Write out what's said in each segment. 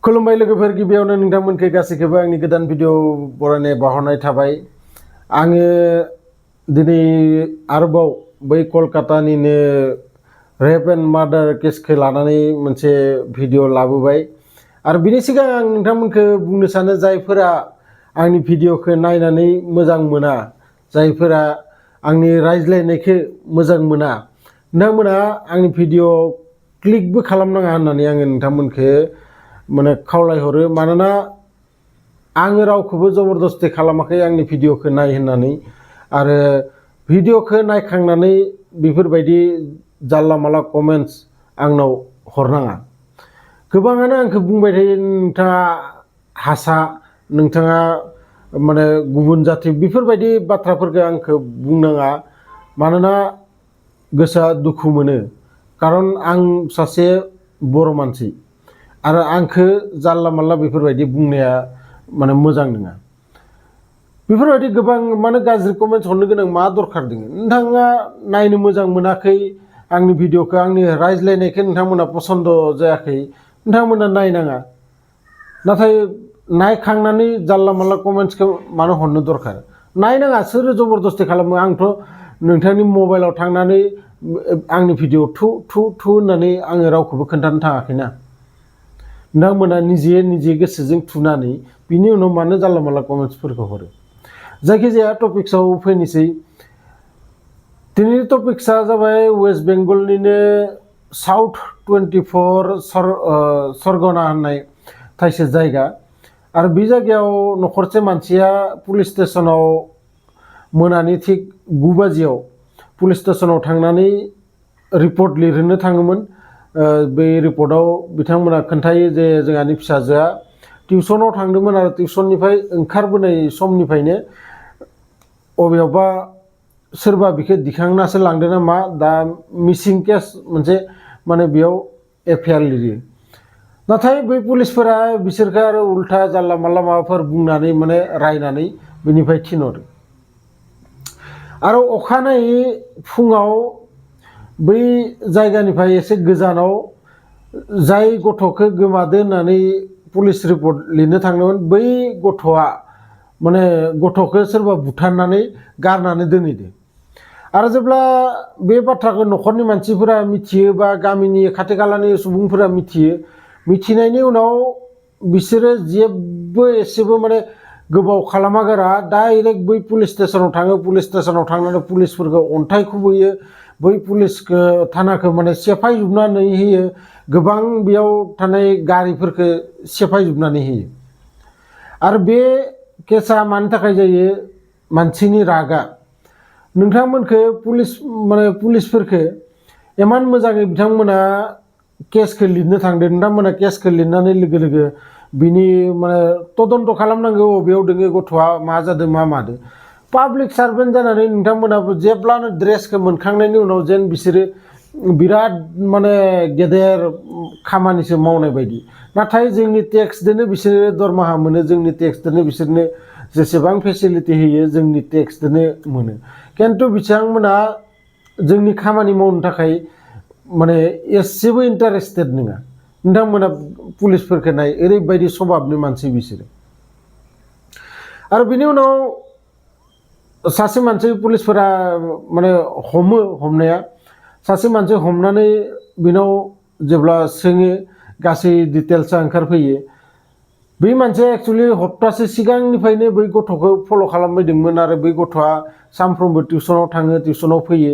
खुलुमबाय लोगोफोर गिबियावनो नोंथांमोनखौ गासैखौबो आंनि गोदान भिडिअ बरायनाय बावहरनाय थाबाय। आङो दिनै आरोबाव बै कलकातानिनो रेप एन्ड मार्डार केसखौ लानानै मोनसे भिडिअ लाबोबाय आरो बिनि सिगां आं नोंथांमोनखौ बुंनो सानो जायफोरा आंनि भिडिअखौ नायनानै मोजां मोना, जायफोरा आंनि रायज्लायनायखौ मोजां मोना, नोंथांमोना आंनि भिडिअ क्लिकबो खालामनाङा होननानै आङो नोंथांमोनखौ माने खावलायहरो। मानोना आङो रावखौबो जबरदस्ति खालामाखै आंनि भिडिअखौ नाय होननानै, आरो भिडिअखौ नायखांनानै बेफोरबायदि जानला माला कमेन्ट्स आंनाव हरनाङा। गोबाङानो आंखौ बुंबाय थायो नोंथाङा हासा, नोंथाङा माने गुबुन जाथि, बेफोरबायदि बाथ्राफोरखौ आंखौ बुंनाङा। मानोना गोसोआ दुखु मोनो, खारन आं सासे बर' मानसि आरो आंखौ जानला मानला बेफोरबायदि बुंनाया माने मोजां नङा। बेफोरबायदि गोबां माने गाज्रि कमेन्ट्स हरनो गोनां मा दरखार दङ? नोंथाङा नायनो मोजां मोनाखै आंनि भिडिअखौ, आंनि रायज्लायनायखौ नोंथांमोना पसन्द जायाखै, नोंथांमोना नायनाङा। नाथाय नायखांनानै जानला मानला कमेन्ट्सखौ मानो हरनो दरखार? नायनाङा, सोर जबरदस्ति खालामो? आंथ' नोंथांनि मबाइलाव थांनानै आंनि भिडिअ थु थु थु होननानै आङो रावखौबो खोन्थानो थाङाखैना। नोंथांमोना निजे गोसोजों थुनानै बिनि उनाव मानो जानला मानला कमेन्ट्सफोरखौ हरो? जायखिजाया टपिक्सआव फैनोसै। दिनैनि टपिक्सआ जाबाय वेस्ट बेंगलनिनो साउथ 24 सरगना होननाय थाइसे जायगा, आरो बे जायगायाव न'खरसे मानसिया पुलिस स्टेशनाव मोनानि थिग 9 बाजियाव पुलिस स्टेशनाव थांनानै रिपर्ट लिरहोनो थाङोमोन। बे रिपर्टआव बिथांमोना खोन्थायो जे जोंहानि फिसाजोआ टिउसनाव थांदोंमोन आरो टिउसननिफ्राय ओंखारबोनाय समनिफ्रायनो अबेयावबा सोरबा बिखौ दिखांनासो लांदों ना मा, दा मिसिं केस मोनसे माने बेयाव एफआइआर लिरो। नाथाय बै पुलिसफोरा बिसोरखौ आरो उल्था जानला मानला माबाफोर बुंनानै माने रायनानै बिनिफ्राय थिनहरो। आरो अखानायै फुङाव बै जायगानिफ्राय एसे गोजानाव जाय गथ'खौ गोमादो होननानै पुलिस रिपर्ट लिरनो थांदोंमोन, बै गथ'आ माने गथ'खौ सोरबा बुथारनानै गारनानै दोनहैदो। आरो जेब्ला बे बाथ्राखौ न'खरनि मानसिफोरा मिथियो बा गामिनि खाथि खालानि सुबुंफोरा मिथियो, मिथिनायनि उनाव बिसोरो जेबो एसेबो माने गोबाव खालामागारा डाइरेक्ट बै पुलिस स्टेशनाव थाङो। पुलिस स्टेशनाव थांनानै पुलिसफोरखौ अन्थाइ खुबैयो, बै पुलिसखौ थानाखौ माने सेफायजोबनानै होयो, गोबां बेयाव थानाय गारिफोरखौ सेफायजोबनानै होयो। आरो बे केसा मानि थाखाय जायो? मानसिनि रागा। नोंथांमोनखौ पुलिसफोरखौ इमान मोजाङै बिथांमोना केसखौ लिरनो थांदों, नोंथांमोना केसखौ लिरनानै लोगो लोगो बिनि माने तदन्त खालामनांगौ, अबेयाव दोङो गथ'आ, मा जादों मा मादों। पाब्लिक सार्भेन्ट जानानै नोंथांमोनाबो जेब्लानो ड्रेसखौ मोनखांनायनि उनाव जेन बिसोरो बिराद माने गेदेर खामानिसो मावनाय बायदि। नाथाय जोंनि टेक्सजोंनो बिसोरो दरमाहा मोनो, जोंनि टेक्सजोंनो बिसोरनो जेसेबां फेसिलिटि होयो जोंनि टेक्सजोंनो मोनो। खिन्थु बिथांमोना जोंनि खामानि मावनो थाखाय माने एसेबो इन्टारेस्टेड नङा। नोंथांमोना पुलिसफोरखौ नाय, ओरैबायदि सभाबनि मानसि बिसोरो। आरो बिनि उनाव सासे मानसि पुलिसफोरा माने हमनाया सासे मानसि हमनानै बिनाव जेब्ला सोङो, गासै डिटेल्सआ ओंखारफैयो। बै मानसिया एक्चुअलि हप्तासे सिगांनिफ्रायनो बै गथ'खौ फल' खालामबायदोंमोन, आरो बै गथ'आ सानफ्रोमबो टिउसनाव थाङो, टिउसनाव फैयो।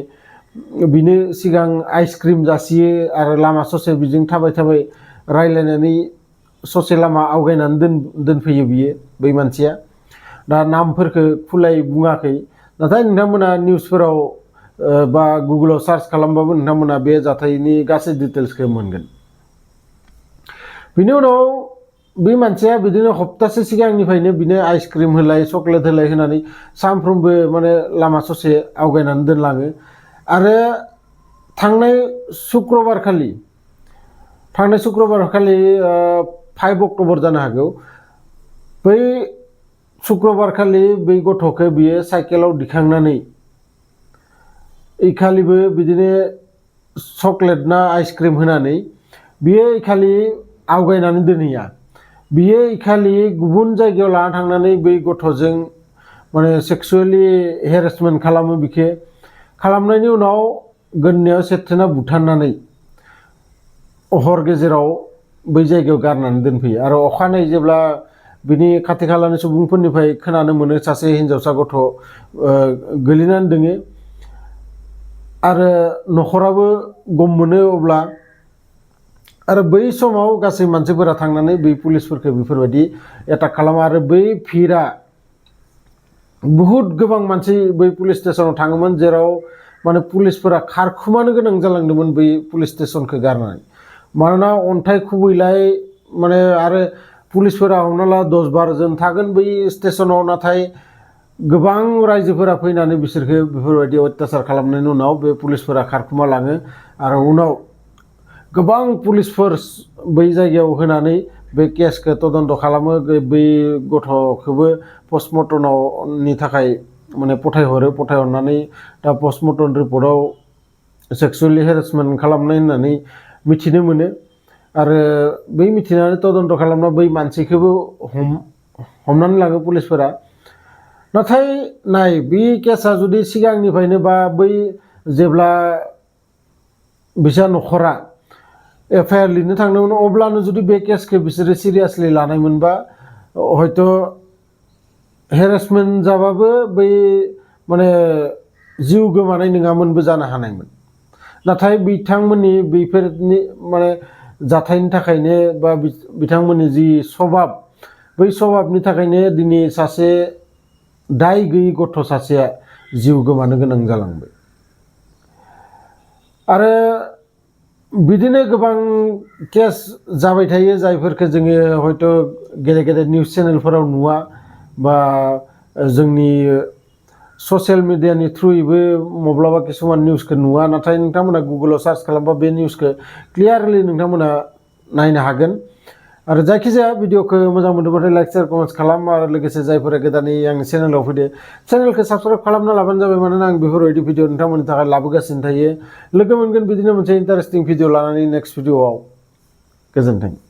बिनो सिगां आइसक्रिम जासियो आरो लामा ससे बिजों थाबाय थाबाय रायलायनानै ससे लामा आवगायनानै दोनफैयो बियो, बै मानसिया। दा नामफोरखौ खुलाय बुङाखै, नाथाय नोंथांमोना निउसफोराव बा गुगोलाव सार्च खालामबाबो नोंथांमोना बे जाथायनि गासै डिटेल्सखौ मोनगोन। बिनि उनाव बे मानसिया बिदिनो हप्तासे सिगांनिफ्रायनो बिनो आइसक्रिम होलाय चक्लेट होलाय होनानै सानफ्रोमबो माने लामा ससे आवगायनानै दोनलाङो। आरो थांनाय शुक्रबार खालि 5 अक्ट'बर जानो हागौ, बै शुक्रबार खालि बै गथ'खौ बियो साइकेलाव दिखांनानै इखालिबो बिदिनो चक्लेट ना आइसक्रिम होनानै बियो इखालि आवगायनानै दोनहैया। बियो इखालि गुबुन जायगायाव लाना थांनानै बै गथ'जों माने सेक्सुवेलि हेरेसमेन्ट खालामो बिखौ खालामनायनि उनाव गोदोनायाव सेथ्थेना बुथारनानै हर गेजेराव बै जायगायाव गारनानै दोनफैयो आरो अखानायै जेब्ला बिनि खाथि खालानि सुबुंफोरनिफ्राय खोनानो मोनो सासे हिनजावसा गथ' गोलैनानै दोङो आरो न'खराबो गम मोनो अब्ला आरो बै समाव गासै मानसिफोरा थांनानै बै पुलिसफोरखौ बेफोरबायदि एटाक खालामो आरो बै भिरा बहुत गोबां मानसि बै पुलिस स्टेशनाव थाङोमोन जेराव माने पुलिसफोरा खारखुमानो गोनां जालांदोंमोन बै पुलिस स्टेशनखौ गारनानै मानोना अन्थाइ खुबैलाय माने आरो पुलिसफोरा हमना ला 10-12 जन थागोन बै स्टेशनाव नाथाय गोबां रायजोफोरा फैनानै बिसोरखौ बेफोरबायदि अत्याचार खालामनायनि उनाव बे पुलिसफोरा खारखुमा लाङो आरो उनाव गोबां पुलिसफोर बै जायगायाव होनानै बे केसखौ तदन्त खालामो बै गथ'खौबो पस्टमर्टमनि थाखाय माने फथायहरनानै दा पस्टमर्टम रिपर्टआव सेक्सुवेलि हेरेसमेन्ट खालामनाय होननानै मिथिनो मोनो आरो बै मिथिनानै तदन्त खालामना बै मानसिखौबो हमनानै लाङो पुलिसफोरा नाथाय नाय बे केसा जुदि सिगांनिफ्रायनो बा बै जेब्ला बिसा न'खरा एफआइआर लिरनो थांदोंमोन अब्लानो जुदि बे केसखौ बिसोरो सिरियासलि लानायमोनबा हयथ' हेरेसमेन्ट जाबाबो बै माने जिउ गोमानाय नङामोनबो जानो हानायमोन नाथाय बिथांमोननि बेफोरनि माने जाथायनि थाखायनो बा बिथांमोननि जि सभाब बै सभाबनि थाखायनो दिनै सासे दाय गैयै गथ' सासेया जिउ गोमानो गोनां जालांबाय आरो बिदिनो गोबां केस जाबाय थायो जायफोरखौ जोङो हयथ' गेदेर गेदेर निउस चेनेलफोराव नुवा बा जोंनि ससियेल मिडियानि थ्रुयैबो माब्लाबा किसुमान निउसखौ नुवा नाथाय नोंथांमोना गुगोलाव सार्च खालामबा बे निउसखौ क्लियारलि नोंथांमोना नायनो हागोन आरो जायखिजाया भिडिअखौ मोजां मोनदोंबाथाय लाइक शेयार कमेन्ट्स खालाम आरो लोगोसे जायफोरा गोदानै आंनि चेनेलाव फैदो चेनेलखौ साबस्क्राइब खालामना लाबानो जाबाय मानोना आं बेफोरबायदि भिडिअ नोंथांमोननि थाखाय लाबोगासिनो थायो लोगो मोनगोन बिदिनो मोनसे इन्टारेस्टिं भिडिअ लानानै नेक्स्ट भिडिअआव गोजोन्थों।